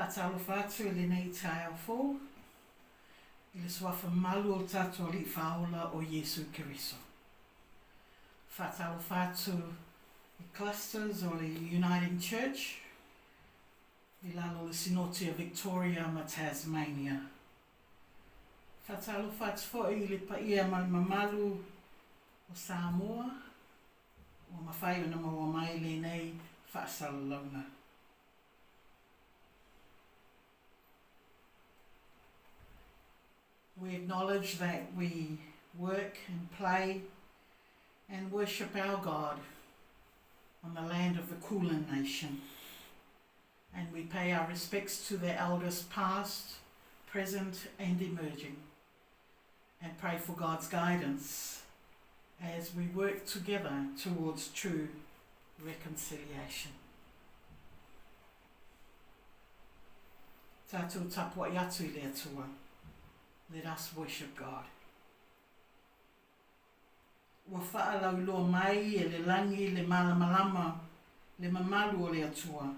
Faatalofa atu i lenei taeao fou, i le Suafa malu o le tatou Alii Faaola o Iesu Keriso. Faatalofa atu i clusters o le Uniting Church i lalo o le Sinoti a Victoria ma Tasmania. Faatalofa atu foi i le paia ma le mamalu o Samoa ua mafai ona maua mai lenei faasalalauga. We acknowledge that we work and play and worship our God on the land of the Kulin Nation. And we pay our respects to their elders past, present and emerging. And pray for God's guidance as we work together towards true reconciliation. Tātou tapuai atu i le Atua. Let us worship God. Ua faalauiloa mai e le lagi le malamalama le mamalu o le Atua,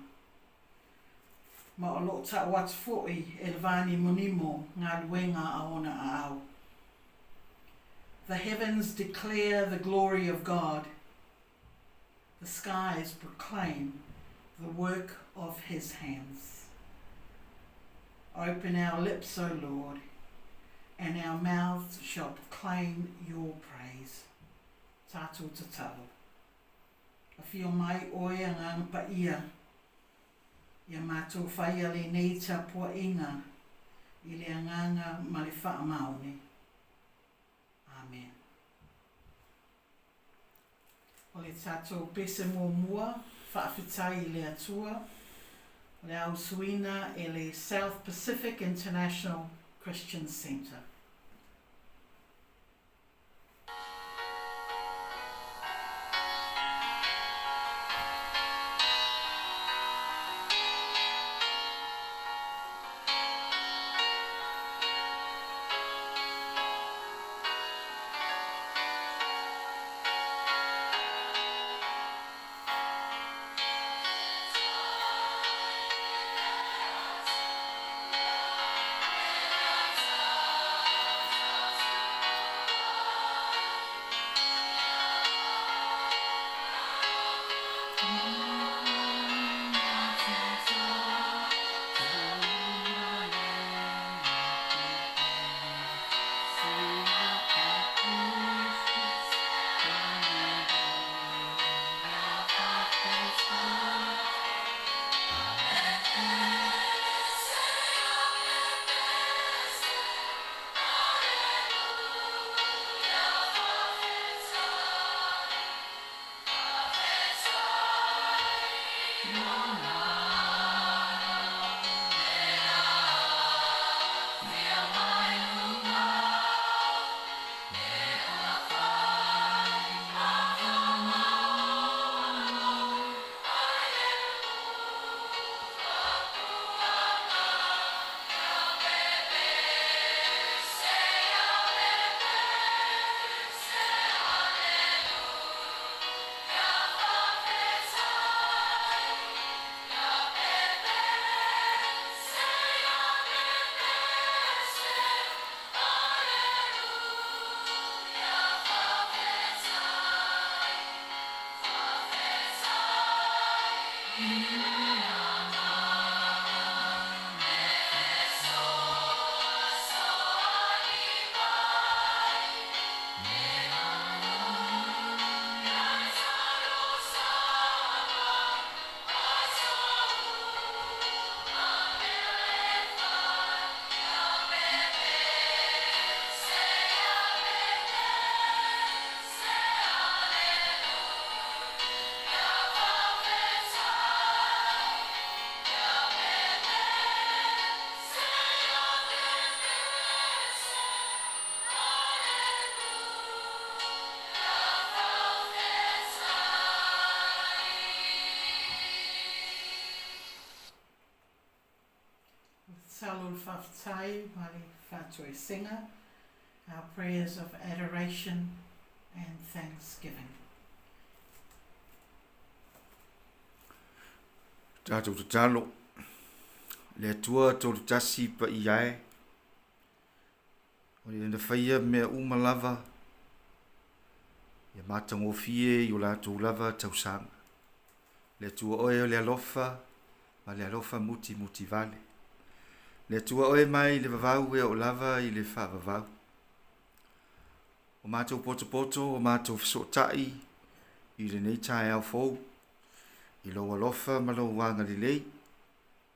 ma o lo o tau atu foi e le vānimonimo galuega a ona aao. The heavens declare the glory of God, the skies proclaim the work of his hands. Open our lips, O Lord, and our mouths shall proclaim your praise. Tātou tatalo. Afio mai oe Agaga Paia, ia mātou whaia lenei tapuaiga i le agaga ma le faamaoni. Amen. O le tatou pese muamua faafetai i le Atua, o le a usuina e le South Pacific International Christian Centre. Tatalo le faafetai ma le faatoesega, our prayers of adoration and thanksgiving. Tatou tatalo. Le Atua Tolutasi Paia e, o Ia na faia mea uma lava, ia matagofie i o latou lava tausaga. Le Atua oe o le alofa ma le alofa mutimutivale. Le Atua oe mai le vavau e oo lava i le faavavau. O matou potopoto, o matou fesootai i lenei taeao fou, i lou alofa ma lou agalelei,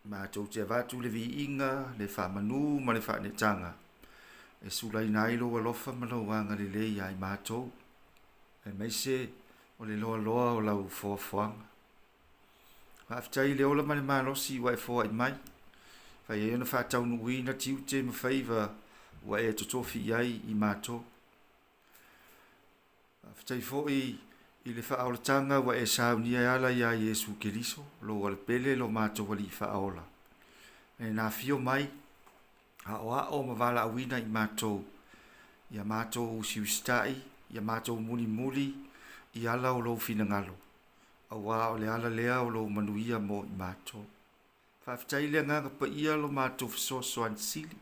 matou te avatu le viiga, le faamanu ma le faaneetaga e sulaina ai lou alofa ma lou agalelei ia i matou, aemaise o le loaloa o lau foafoaga. Faafetai i le ola ma le malosi ua e foai mai, fai ai ona faataunuuina tiute ma faiva ua e totofi i ai i matou. Faafetai foi i le faaolataga ua e saunia e ala ia Iesu Keriso, lou Alapele lo matou Alii Faaola, e na afio mai, aoao ma valaauina i matou, ia matou usiusitai, ia matou mulimuli i ala o lou finagalo, aua o le ala lea o lou manuia mo i matou. Faafetai i le Agaga Paia lo matou fesoasoani sili,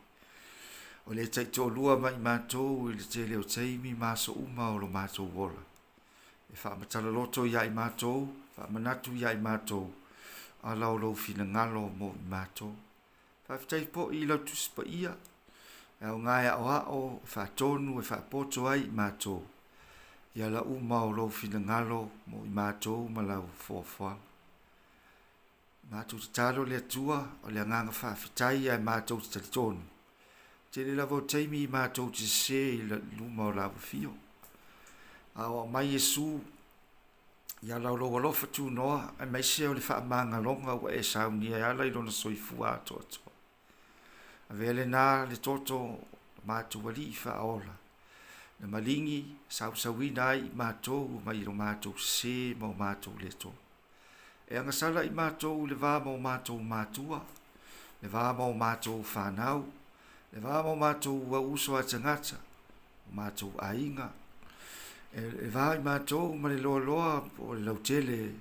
o le taitoalua ma i matou i le tele o taimi ma aso uma o lo matou ola. E faamatala loto ia i matou, faamanatu ia i matou, ala o lou finagalo mo i matou. Faafetai foi i lau Tusi Paia, e aoga e aoao, e faatonu, e faapoto ai i matou, i ala uma o lou finagalo mo i matou ma lau foafoaga. Matou tatalo le Atua, o le agaga faafetai ae matou te talitonu. Tele lava o taimi matou te sese i luma o lau afio. A o mai Iesu i ala o lou alofa tunoa, aemaise o le faamagaloga ua e saunia e ala i lona soifua atoatoa. Avea lena le toto o matou Alii Faaola, na maligi sausauina ai i matou mai lo matou sese ma o matou le tonu. E agasala i matou i le va ma o matou matua, le va ma o matou fanau, le va ma o matou uso a tagata, o matou aiga, e va i matou ma le loaloa po o le lautele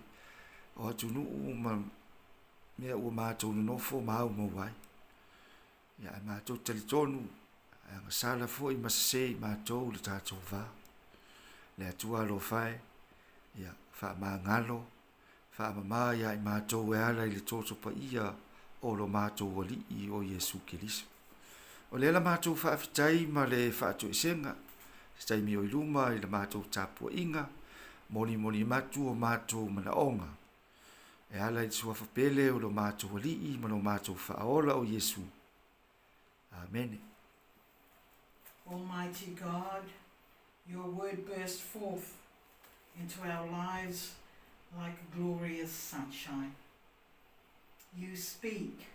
o atunuu ma mea ua matou nonofo ma aumau ai. Ia, ae matou te talitonu, e agasala foi ma sese i matou le tatou va. Le Atua alofa e, ia faamagalo, faamama ia i matou e ala i le toto paia o lo matou Alii o Iesu Keriso. O lea la matou faafetai ma le faatoesega, se taimi o i luma i le matou tapuaiga, molimoli atu o matou manaoga, e ala i le suafa pele o lo matou Alii ma lo matou Faaola o Iesu. Amene. Almighty God, your word burst forth into our lives like glorious sunshine. You speak,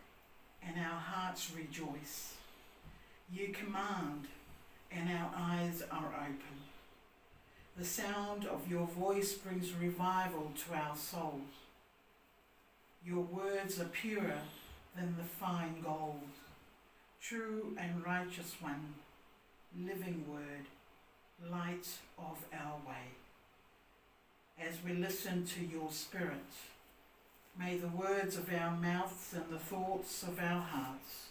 and our hearts rejoice. You command, and our eyes are open. The sound of your voice brings revival to our souls. Your words are purer than the fine gold. True and righteous one, living word, light of our way. As we listen to your spirit, may the words of our mouths and the thoughts of our hearts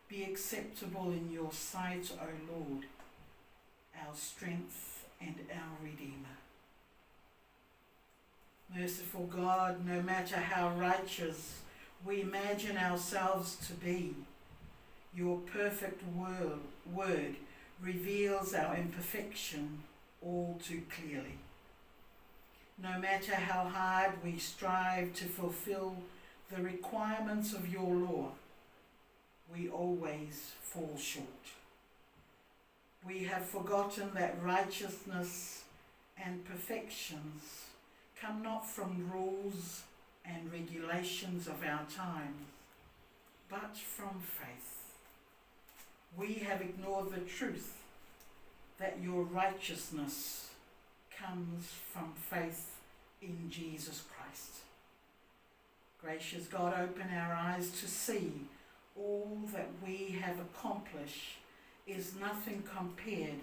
be acceptable in your sight, O Lord, our strength and our Redeemer. Merciful God, no matter how righteous we imagine ourselves to be, your perfect word reveals our imperfection all too clearly. No matter how hard we strive to fulfill the requirements of your law, we always fall short. We have forgotten that righteousness and perfections come not from rules and regulations of our times, but from faith. We have ignored the truth that your righteousness comes from faith in Jesus Christ. Gracious God, open our eyes to see all that we have accomplished is nothing compared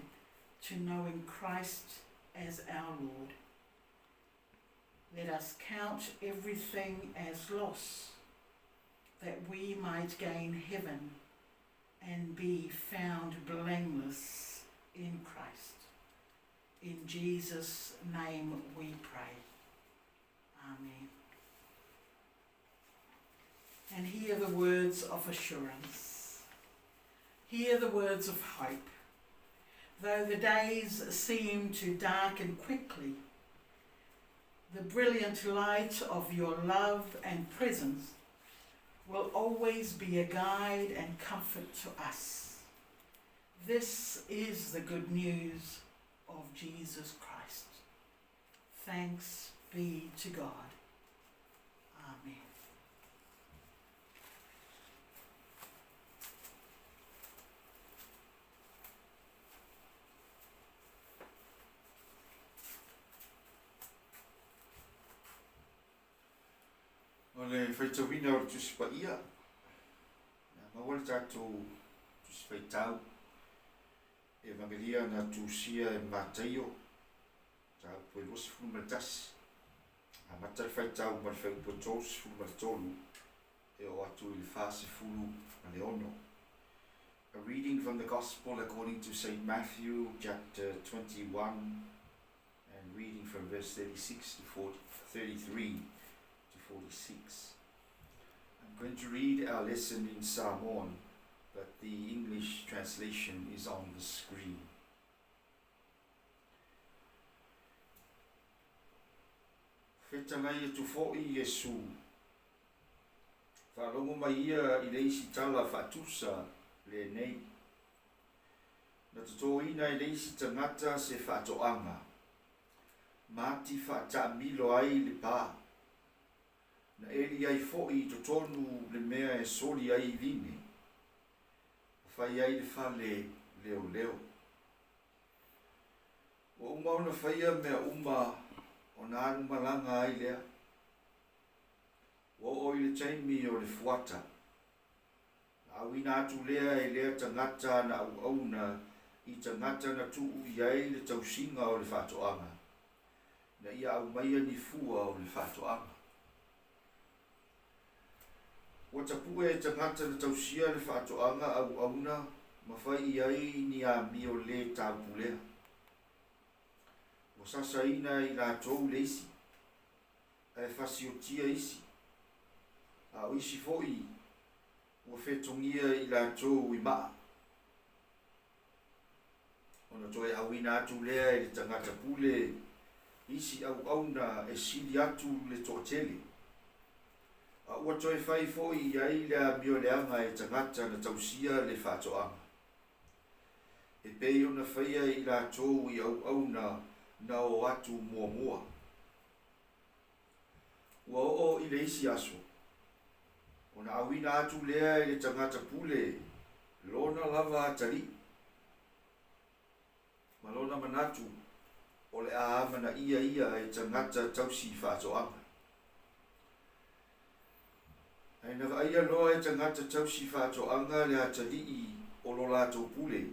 to knowing Christ as our Lord. Let us count everything as loss that we might gain heaven and be found blameless in Christ. In Jesus' name we pray. Amen. And hear the words of assurance. Hear the words of hope. Though the days seem to darken quickly, the brilliant light of your love and presence will always be a guide and comfort to us. This is the good news of Jesus Christ. Thanks be to God. Amen. O le faitauina o le Tusi Paia, ia maua le tatou Tusi Faitau, Evangelia na tusia e Mataio, mataupu e 21, amata le faitau ma le fuaiupu e 33 e oo atu i le 46. A reading from the Gospel according to St. Matthew, chapter 21, and reading from verse 36 to 40, 33 to 46. I'm going to read our lesson in Samoan, but the English translation is on the screen. Fetalai atu fo'i Iesu. Faalogo mai ia i le isi tala faatusa lenei. Na totoina e le isi tagata se faatoaga, mati faataamilo ai le pa. Na eli ai fo'i i totonu le mea e soli ai vine, ma fai ai le fale leoleo. Ua uma ona faia mea uma ona alu malaga ai lea. Ua oo i le taimi o le fuata, na auina atu lea e lea tagata na auauna i tagata na tuu i ai le tausiga o le faatoaga, ina ia aumaia ni fua o le faatoaga. Ua tapue e tagata na tausia le faatoaga auauna ma fai i ai ni amio lē taupulea. Ua sasaina e i latou le isi, ae fasiotia isi, a o isi foi ua fetogia i latou i maa. Ona toe auina atu lea e le tagata pule isi auauna e sili atu le toatele, a ua toe fai foi i ai le amio leaga e tagata na tausia le faatoaga, e pei ona faia e i latou i auauna na o atu muamua. Ua oo i le isi aso, ona auina atu lea e le tagata pule lona lava atalii, ma lona manatu o le a amanaia ia e tagata tausi faatoaga. Ae na vaaia loa e tagata tausi faatoaga le atalii o lo latou pule,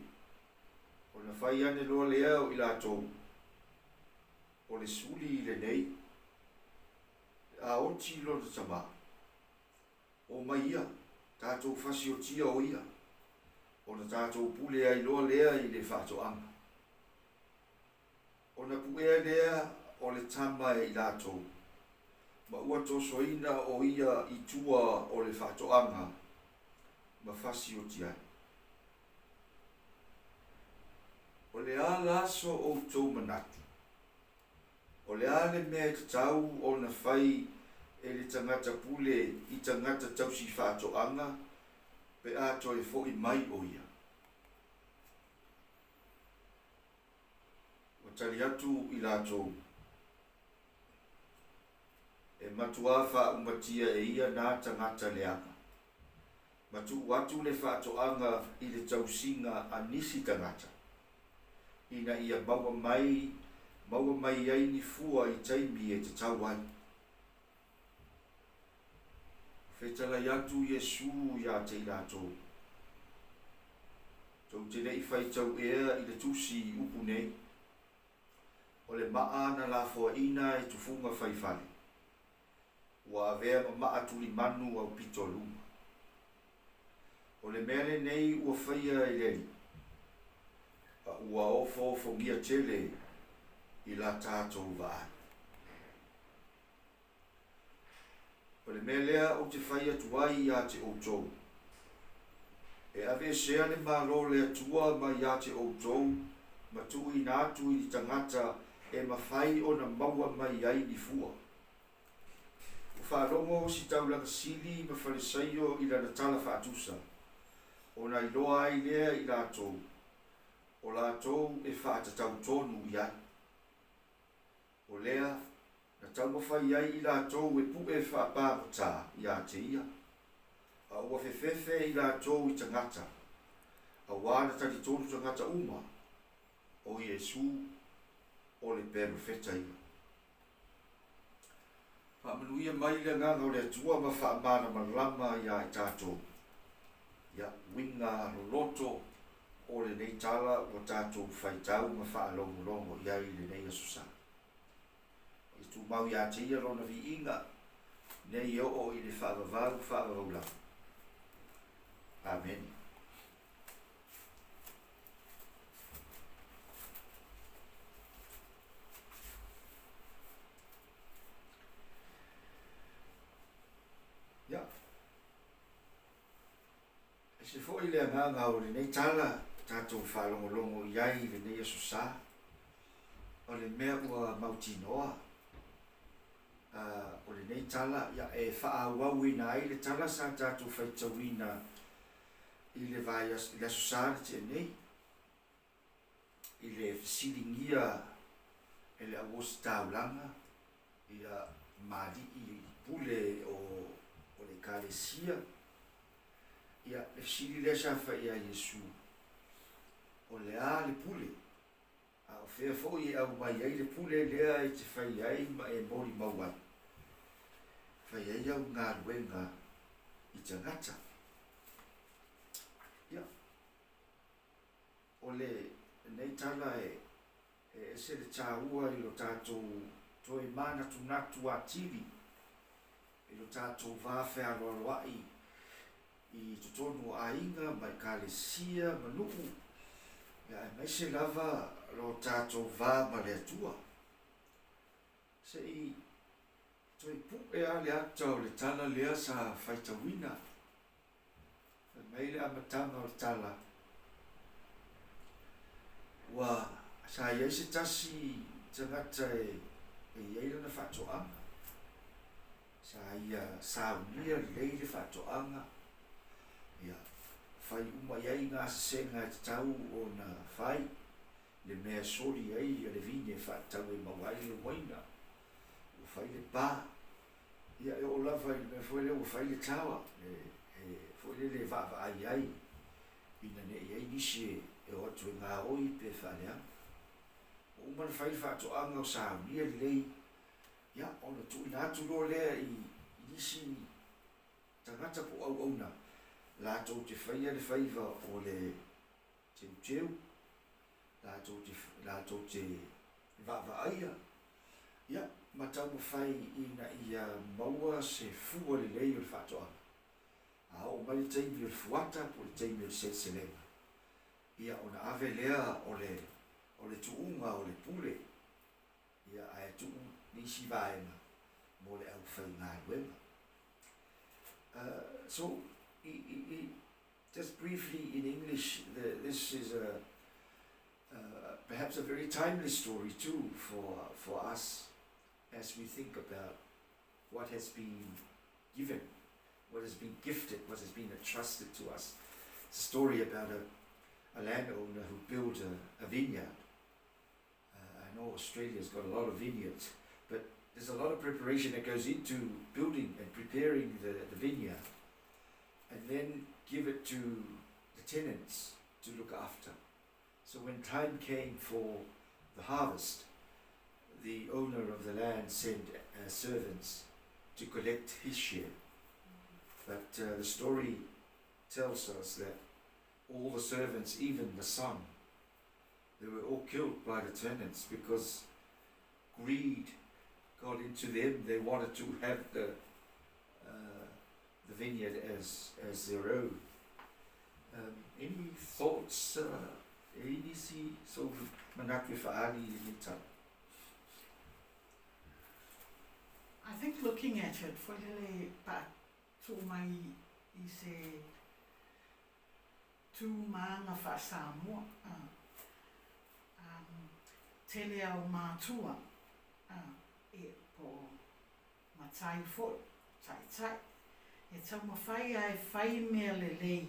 ona fai ane loa lea o i latou, O le suli lenei, a oti lona tama, omai ia, tatou fasiotia o ia, ona tatou pule ai loa lea i le faatoaga. Ona puea lea o le tama e i latou, ma ua tosoina o ia i tua o le faatoaga ma fasioti ai. O le a la so outou manatu? O le a le mea e tatau ona fai e le tagata pule i tagata tausi faatoaga pe a toe fo'i mai o ia? Ua tali atu i latou, E matuā faaumatia e ia nā tagata leaga, ma tuu atu le faatoaga i le tausiga a nisi tagata, ina ia maua mai maua mai ai ni fua i taimi e tatau ai. Fetalai atu Iesu iā te i latou, Tou te le i faitau ea i le tusi i upu nei, O le maa na lafoaina e tufuga fai fale, ua avea ma maa tulimanu aupito luma. O le mea lenei ua faia e le Alii, a ua ofoofogia tele i la tatou vaai. O le mea lea ou te fai atu ai ia te outou, e aveesea le Malo o le Atua mai ia te outou ma tuuina atu i ni tagata e mafai ona maua mai ai ni fua. Ua faalogo Ositaulaga Sili ma Falesaio i lana tala faatusa, ona iloa ai lea i latou, o latou e faatatau tonu i ai. O lea, na taumafai ai i latou e pu'e faapagota iā te ia, a ua fefefe i latou i tagata, auā na talitonu tagata uma, o Iesu o le Perofeta ia. Faamanuia mai le Agaga o le Atua ma faamalamalama iā i tatou, ia, uiga loloto o lenei tala ua tatou faitau ma faalogologo i ai i lenei Aso Sa. Ia tumau iā te Ia Lona viiga nei e oo i le faavavau faavavau lava. Amene. Ia, ese foi le agaga o lenei tala tatou faalogologo i ai i lenei Aso Sa, o le mea ua mautinoa, o lenei tala ia, e faaauauina ai le tala sa tatou faitauina i le vaiaso, i le Aso Sa na tea nei, i le fesiligia e le auositaulaga ia ma alii pule o le Ekalesia, ia le fesili lea sa fai ia Iesu, o le a le pule, a o fea foi e aumai ai le pule lea e te fai ai ma e molimau ai, fai ai au galuega i tagata. Ia, o lenei tala e ese le tāua i lo tatou toe manatunatu atili i lo tatou va fealoaloa'i i totonu o aiga ma ekalesia ma nuu, ia aemaise lava lo tatou va ma le Atua. Se i toe pu'e lava le ata o le tala lea sa faitauina. Fai mai le amataga o le tala, ua sa i ai se tasi tagata e i ai lana faatoaga. Sa ia saunia lelei le faatoaga, ia, fai uma i ai gasesega e tatau ona fai, le mea e soli ai le vine e faatatau e maua ai le uaina, ua fai le pa, ia e oo lava i le mea foi lea ua fai le tower, e foi lele e vaavaai ai ina ne i i ai nisi e o atu e gaoi pe faaleaga. Ua uma ona fai le faatoaga o saunia lelei, ia ona tuuina atu loa lea i nisi tagata po o auauna latou te faia le faiva o le teuteu, latou te latou te vaavaaia, ia ma taumafai ina ia maua se fua lelei o le faatoaga. A oo mai le taimi o le fuata po o le taimi o le seleselega, ia ona ave lea o le o le tuuga o le pule, ia ae tuu nisi vaega mo le aufaigaluega. So, i, i, i, just briefly in English, this is a perhaps a very timely story too for us as we think about what has been given, what has been gifted, what has been entrusted to us. It's a story about a landowner who built a vineyard. I know Australia's got a lot of vineyards, but there's a lot of preparation that goes into building and preparing the vineyard, and then give it to the tenants to look after. So when time came for the harvest, the owner of the land sent servants to collect his share. But the story tells us that all the servants, even the son, they were all killed by the tenants because greed got into them. They wanted to have the vineyard as their own. thoughts? E i ai nisi sou manatu e faaali i lenei tala? I think looking at it, foi lele pe a tuu mai i se tū mānga faa-Samoa, tele ao mātua, e po o matai foi, taitai, e taumafai a e fai mea lelei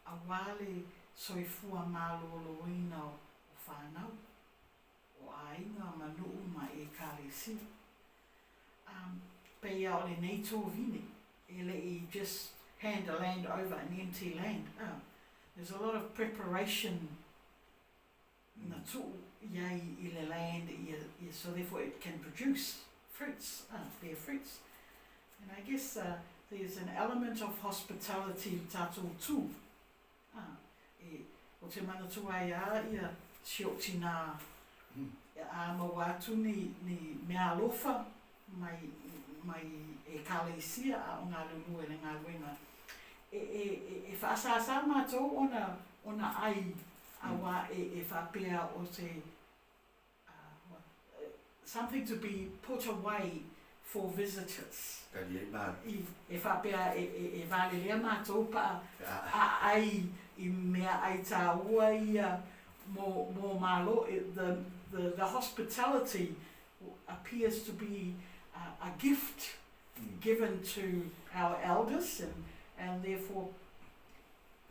auā le soifua malōlōina o fanau, o aiga ma nuu ma ekalesia. Pei a o lenei tovine, e le'i just hand a land over, an empty land. There's a lot of preparation na tuu i ai i le land ia, so therefore it can produce fruits, bear fruits. And I guess there's an element of hospitality i tātou tū. E, o te manatua ai a ia si ou tinā a maua atu ni mea alofa mai mai ekalesia a o galulue le galuega e e e faasāsā matou ona ona ai auā e e faapea o se something to be put away for visitors. Tali ai malo. I, e faapea e, e, e valelea matou pe a aai i mea ai tāua ia mo, mo malo, the, the, the hospitality appears to be a, a gift given to our elders and, and therefore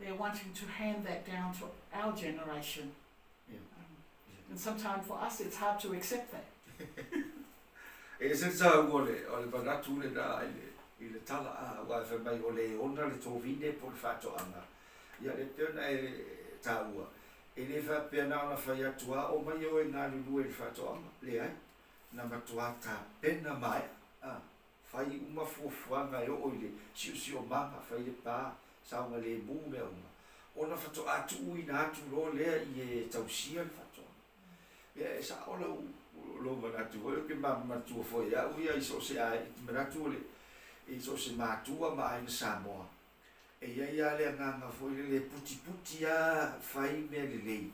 they're wanting to hand that down to our generation. And sometimes for us it's hard to accept that. E ese le taua o le, o le manatu lenā i le, i le tala, a, aua e fai mai o le ona le tovine po o le faatoaga. Ia le pei ona e taua, e le faapea na ona fai atu a omai oe e galulue i le faatoaga, leai, na matuā tapena maea, a, fai uma fuafuaga e oo i le siosiomaga, fai le pa, saogalemu mea uma, ona faatoa tuuina atu loa lea i e tausia le faatoaga. Ia e sa'o lau lou manatu foi, ou te manatua foi e a'u ia i so o se ai, manatu o le i so o se matua ma aiga Samoa, e i ai lava le agaga foi lele e putiputi lava fai mea lelei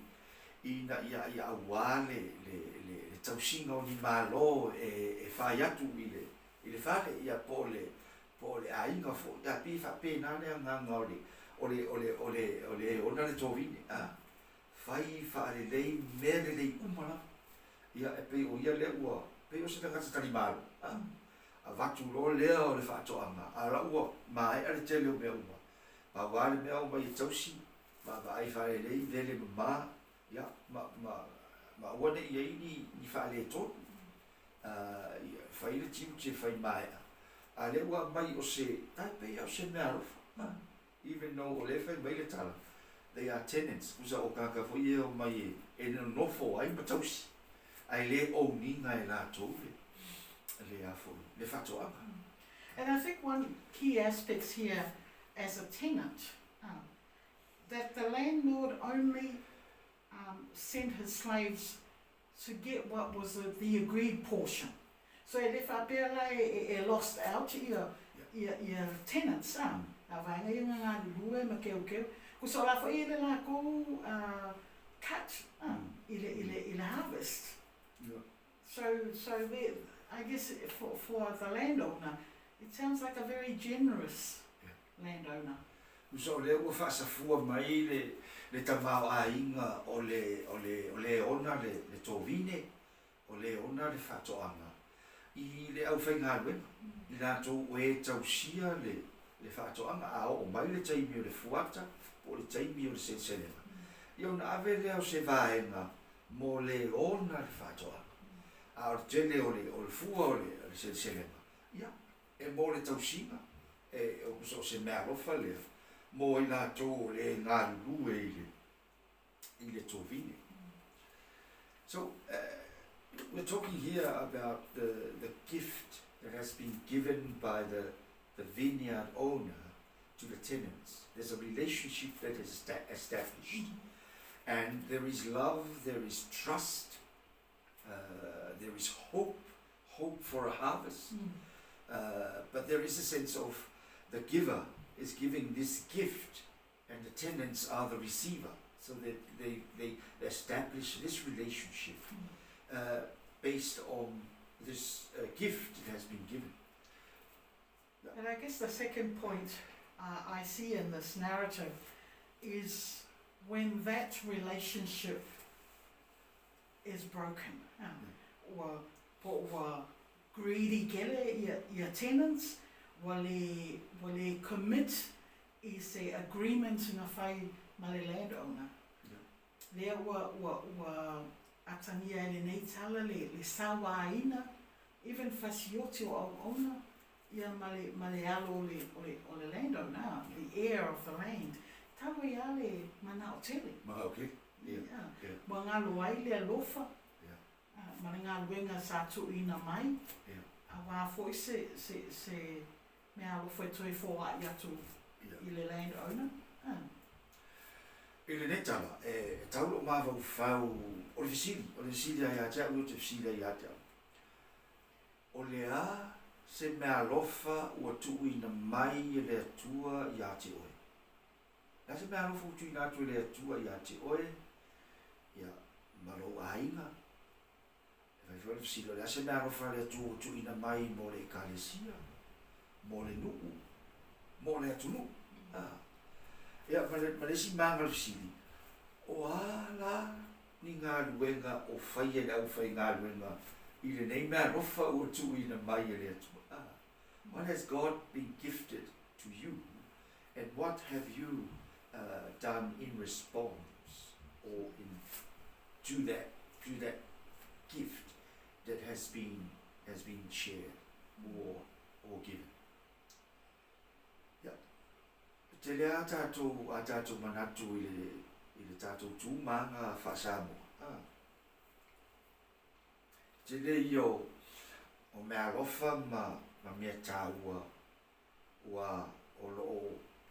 ina ia ia auā le le le le tausiga o ni malo e e fai atu i le i le fale ia po o le po o le aiga foi. A pei e faapena le agaga o le o le o le o le o le e ona le tovine, a fai faalelei mea lelei uma lava. Ia e pei o ia lea ua pei o se tagata talimalo, a avatu loa lea o le faatoaga, a o la ua maea le tele o mea uma. Pau lava le mea omai e tausi, vaavaai faalelei, vele mama, ia, ma, ma, ma aua ne i i ai ni, ni faaletonu. Ia, fai le tiute fai maea. A lea ua aumai o se, tai pei lava o se meaalofa, a. Even though o lea e fai mai le tala, they are tenants, tusa o tagata foi ia e omai e nonofo ai ma tausi, ae le own-ina e latou le, le a foi, le faatoaga. And I think one key aspects here as a tenant, that the landlord only sent his slaves to get what was the agreed portion. So e le faapea la e, e lost out ia, ia, ia tenants, a, a vaega ia na galulue ma keukeu. Kusa o la foi e le lakou cut i le, i le, i le harvest. So, so there, I guess for, for the landowner, it sounds like a very generous landowner. Tusa o lea ua faasafua mai le, le tamaoaiga o le, o le, o le ona le, le tovine, o le ona le faatoaga i le aufaigaluega, i latou o e tausia le, le faatoaga, a oo mai le taimi o le fuata po o le taimi o le seleselega, ia ona ave lea o se vaega mo le ona le faatoaga. A o le tele o le, o le fua o le, o le seleselega, ia, e mo le tausiga, e, o se meaalofa lea mo i latou o le galulue i le, i le tovine. So, we're talking here about the, the gift that has been given by the, the vineyard owner to the tenants. There's a relationship that is established. And there is love, there is trust, there is hope, hope for a harvest. But there is a sense of the giver is giving this gift and the tenants are the receiver. So they, they, they establish this relationship uh, based on this uh, gift that has been given. Yeah. And I guess the second point uh, I see in this narrative is when that relationship is broken. Ua, po ua greedy kele ia, ia tenants, ua le, ua le commit i se agreement na fai ma le landowner. Lea ua, ua, ua atagia e lenei tala le, le sauāina, even fasioti o auauna, ia ma le, ma le alo o le, o le, o le landowner, the heir of the land. Talu ai lava le manao tele. Manao tele, ia. Ia. Ua galo ai le alofa, ma le galuega sa tuuina mai, auā foi se, se, se mea alofa e toe foai atu i le landowner. I lenei tala, e tau lou mafaufau, o le fesili, o le fesili lava ia te au, ou te fesili ai ia te au. O le a se meaalofa ua tuuina mai e le Atua iā te oe? O le a se meaalofa ua tuuina atu e le Atua iā te oe, ia, ma lou aiga? E fai foi le fesili, o le a se meaalofa a le Atua ua tuuina mai mo le Ekalesia, mo le nuu, mo le atunuu? A. Ia, ma le, ma le isi maga o le fesili, o a la ni galuega o faia e le aufaigaluega i lenei meaalofa ua tuuina mai e le Atua? A. What has God been gifted to you and what have you uh, done in response or in to that to that gift that has been has been shared or or given? Ia, e tele a tātou, a tātou manatu i le, i le tātou tūmāga faa-Samoa. A. Tele ia o, o meaalofa ma, ma mea tāua ua o lo o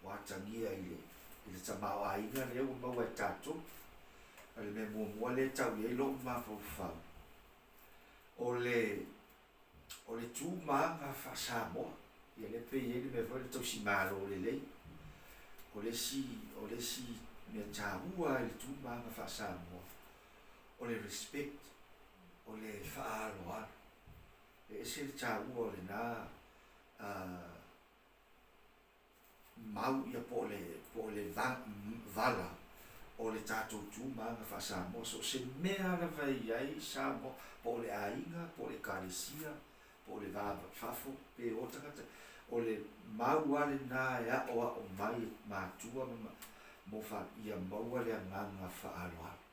ua atagia i le, i le tamaoaiga lea ua maua e tātou. A le mea muamua lea e tau i ai lou mafaufau, o le O le tu ma aga faa-Samoa, ia lea pei e i ai le mea foi lea tausi malo lelei. O le isi, o le isi mea taua i le tu ma aga faa-Samoa, o le respect, o le faaaloalo. E ese le taua o lena mau ia po o le, po o le va, vala o le tatou tu ma aga faa-Samoa. So o se mea lava e i ai Samoa, po o le aiga, po o le ekalesia, po o le va fafo, pe o tagata, o le mau lava lena e aʻoaʻo mai e matua ma mo fa, ia maua le agaga faaaloalo.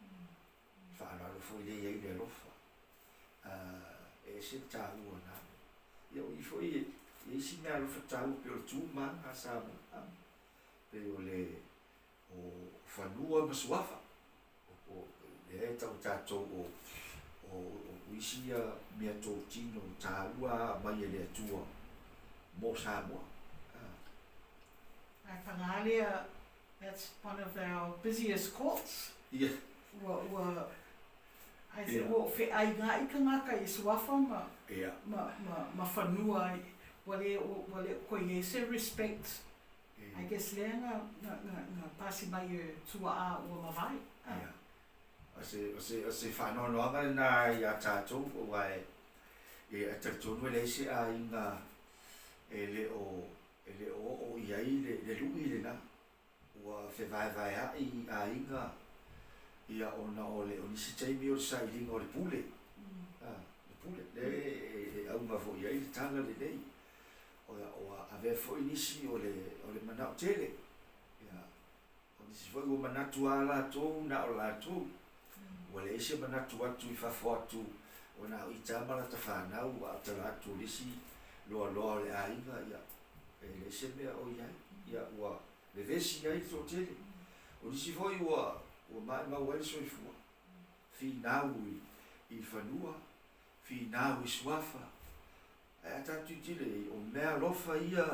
Faaaloalo foi lea e i ai le alofa. E ese le taua o na mea. Ia o i foi e i ai isi meaalofa taua pei o le tu ma aga a Samoa, pei o le o fanua ma suafa. O, lea e tau e tatou o, o, o isi ia mea totino taua a aumai e le Atua mo Samoa. Ae pagā lea, that's one of our busiest courts. Ia. Ua, ua, ai se ua feʻaigaʻi kangaka i suafa ma, Ia. ma, ma, ma fanua, ua le, ua le koe i ai se respect. Ia. I guess lea na, na, na, na pasi mai e tuaʻa ua mavae. Ia. O se, o se, o se faanoanoaga lenā iā tatou, aua e, e talitonu e leai se aiga e le o, e le o oo i ai le, le luʻi lenā. Ua fevaevaeaʻi aiga, ia ona o le, o nisi taimi o le sailiga o le pule, a, le pule, lea e, e auga foi i ai le tala lenei. O, ua avea foi nisi o le, o le manao tele, ia, O nisi foi ua manatu lava latou na o latou, ua leai se manatu atu i fafo atu o na o ita ma lata fanau a o tala atu o le isi loaloa o le aiga, ia, e leai se mea o i ai, ia, ua vevesi ai le toatele. O nisi foi ua, ua maimau ai le soifua, finau i, i fanua, finau i suafa, ae a tatou tilotilo i ai, o meaalofa ia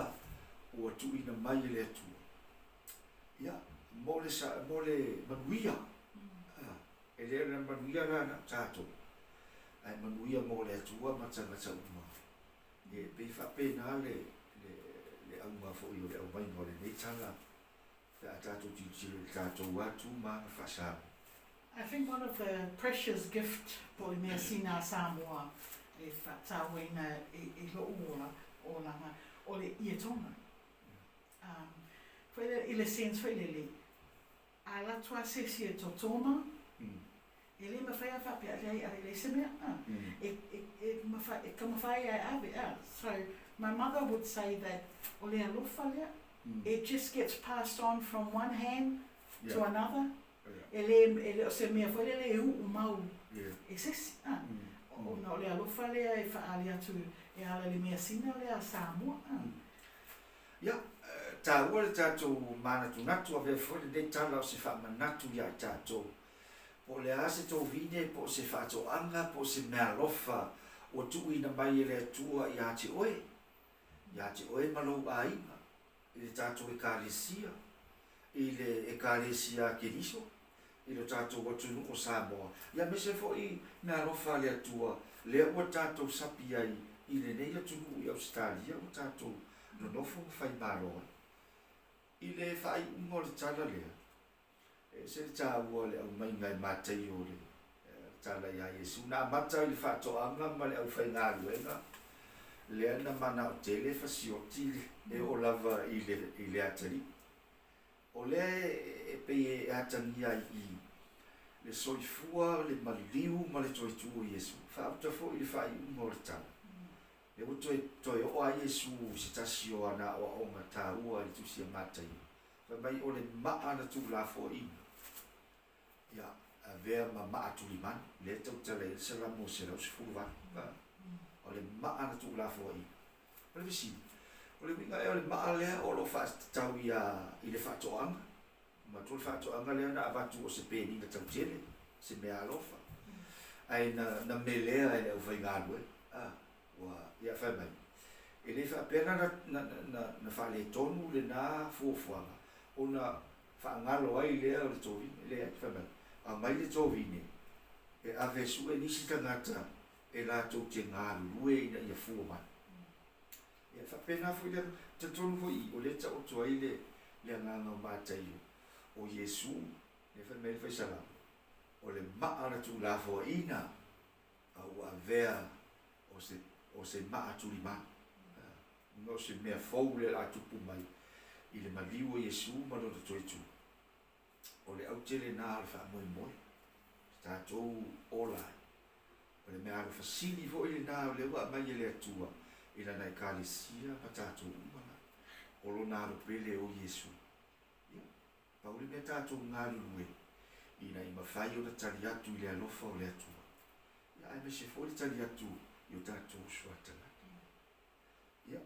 ua tuuina mai e le Atua, Ia, mo le sa, mo le manuia. Ah, e le o le manuia la na o tatou, ae manuia mo le Atua ma tagata uma. E pei faapena le, le, le auga foi o le aumaiga o lenei tala Pe a tatou tilotilo i le tatou lava tu ma aga faa-Samoa. I think one of the precious gift po o le measina a Samoa e faatauaina i lou ola, olaga, o le ietoga. Um, foi lele, i le sense foi lele, a alu atu lava se isi e totoma, e le mafai lava faapea, leai, a leai se mea, a, e, e, e, mafai, e taumafai lava e ave, a. So, my mother would say that o le alofa lea, it just gets passed on from one hand to another, e le, e le o se mea foi lele e uu mau e se isi, a. Ona o le alofa lea e faaali atu e ala i le measina lea a Samoa, a. Ia, taua le tatou manatunatu, avea foi lenei tala o se faamanatu ia i tatou. Po o le a se tovine, po o se faatoaga, po o se meaalofa ua tuuina mai e le Atua ia te oe, ia te oe ma lou aiga, i le tatou Ekalesia, i le Ekalesia a Keriso, i lo tatou atunuu o Samoa, ia aemaise foi meaalofa a le Atua lea ua tatou sapi ai i lenei atunuu i Ausetalia ua tatou nonofo ma faimalo ai. I le faaiuga o le tala lea, e ese le taua o le aumaiga e Mataio o le tala ia Iesu. Na amata i le faatoaga ma le aufaigaluega, lea na manao tele fasioti e oo lava i le, i le atalii. O lea e pei e atagia ai i i le soifua, le maliu ma le toe tu o Iesu. Faauta foi i le faaiuga o le tala. Lea ua toe, toe oo lava Iesu i se tasi o ana aoaoga taua i le Tusi a Mataio, fai mai o le maa na tuulafoaiina, ia, avea ma maa tulimanu, lea e tautala i ai le Salamo 118. O le maa na tuulafoaiina. O le fesili, o le uiga ea o le maa lea o lo o faatatau ia i le faatoaga? Manatua le faatoaga lea na avatu o se penina tautele, se meaalofa, ae na, na melea e le aufaigaluega. A, ua, ia fai mai, e le faapea na, na, na, na faaletonu lena fuafuaga ona faagalo ai lea o le tovine. Leai, fai mai, aumai le tovine e ave e sue nisi tagata e latou te galulue ina ia fua mai. Ia, e faapena foi le, talitonu foi i, o lea e taoto ai le, le agaga o Mataio, o Iesu, lea fai mai ai le Faisalamo, o le maa na tuulafoaiina, a ua avea o se, o se maa tulimanu. O se mea fou lea o le a tupu mai i le maliu o Iesu ma lona toe tu. O le aute lena o le faamoemoe, se tatou ola ai. O le meaalofa sili foi lena o lea ua aumai e le Atua i Lana Ekalesia ma tatou uma la. O Lona Alo pele o Iesu. Ia, pau le mea tatou galulue, ina ia mafai ona tali atu i le alofa o le Atua. Ia, aemaise foi le tali atu i o tatou uso a tagata. Ia,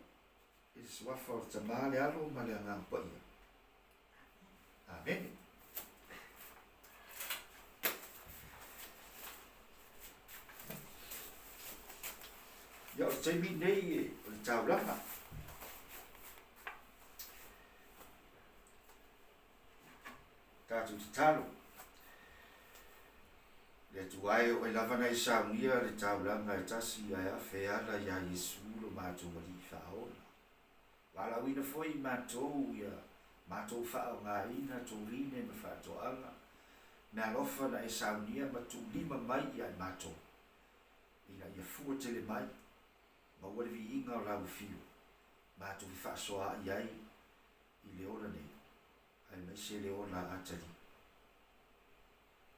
i le suafa o le Tama, le Alo ma le Agaga Paia. Amene. Ia, o le taimi nei o le taulaga. Tatou tatalo. Le Atua e, o Oe lava na e saunia le taulaga e tasi ae afe e ala iā Iesu lo matou Alii Faaola. Valaauina foi i matou ia matou faaaogaina tovine ma faatoaga, meaalofa na e saunia ma tuulima mai ia i matou, ina ia fua tele mai, maua le viiga o lau afio, matou fefaasoaai ai i le ola nei, aemaise le ola atalii.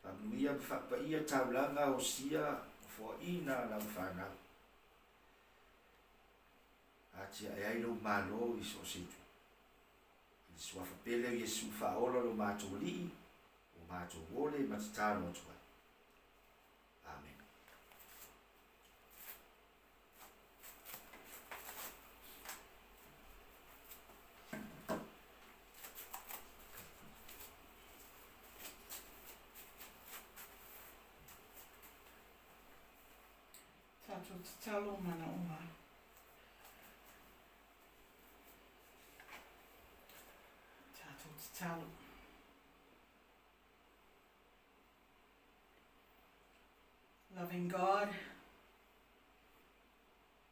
Faamanuia ma faapaia taulaga osia ma foaiina a lau fanau. Atiae ai lou Malo i so o se itu. I le Suafa pele o Iesu Faaola lo matou Alii, ua matou ole ma tatalo atu ai. Amene. Tatou tatalo manaoga. Tatou tatalo. Loving God,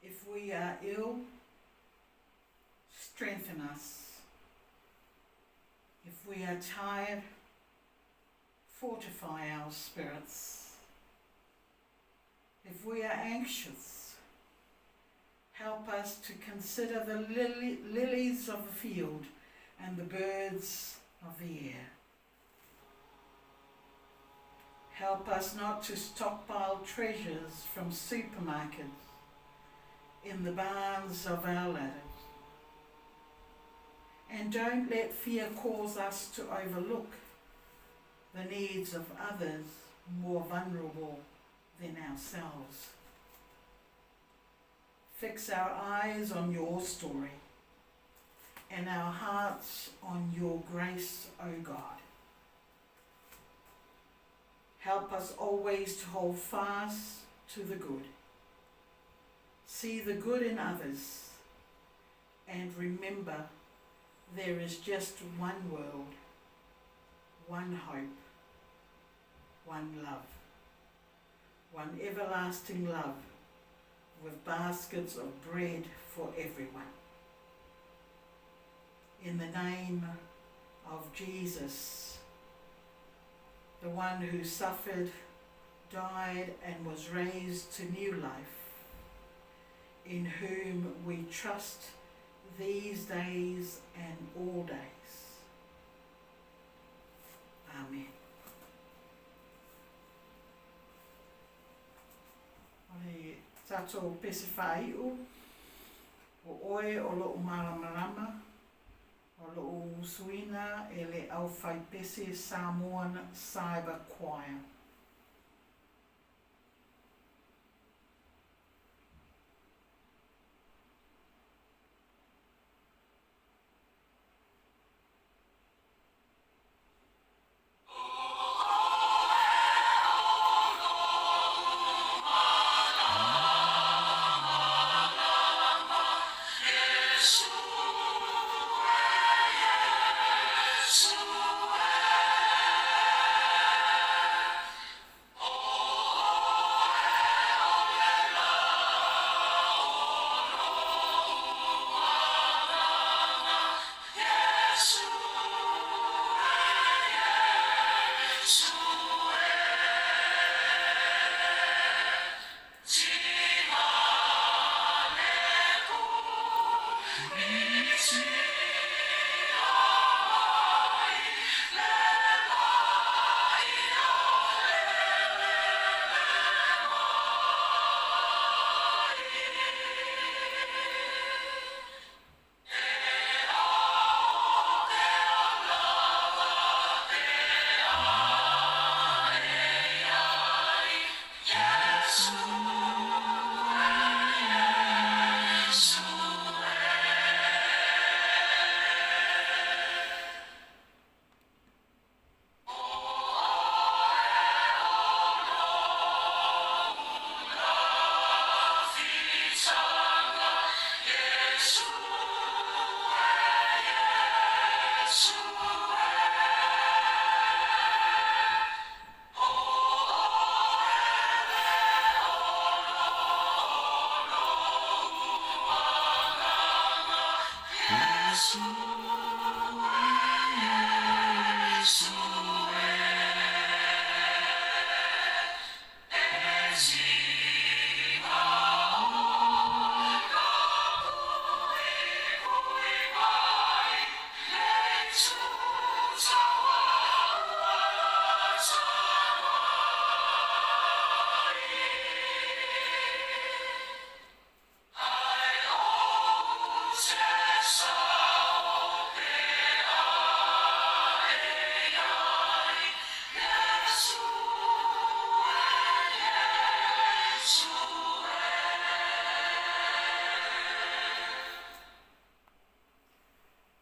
if we are ill, strengthen us. If we are tired, fortify our spirits. If we are anxious, help us to consider the lilies of the field and the birds of the air. Help us not to stockpile treasures from supermarkets in the barns of our ladders. And don't let fear cause us to overlook the needs of others more vulnerable than ourselves. Fix our eyes on your story and our hearts on your grace, O God. Help us always to hold fast to the good. See the good in others and remember there is just one world, one hope, one love, one everlasting love with baskets of bread for everyone. In the name of Jesus, the one who suffered, died, and was raised to new life, in whom we trust these days and all days. Amen. O le tatou pese faaiu, o oe o lo'u malamalama, o lo'u usuina e le aufaipese Samoan Cyber Choir.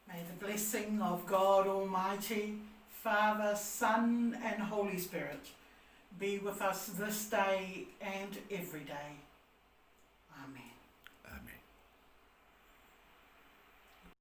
May the blessing of God Almighty, Father, Son, and Holy Spirit be with us this day and every day.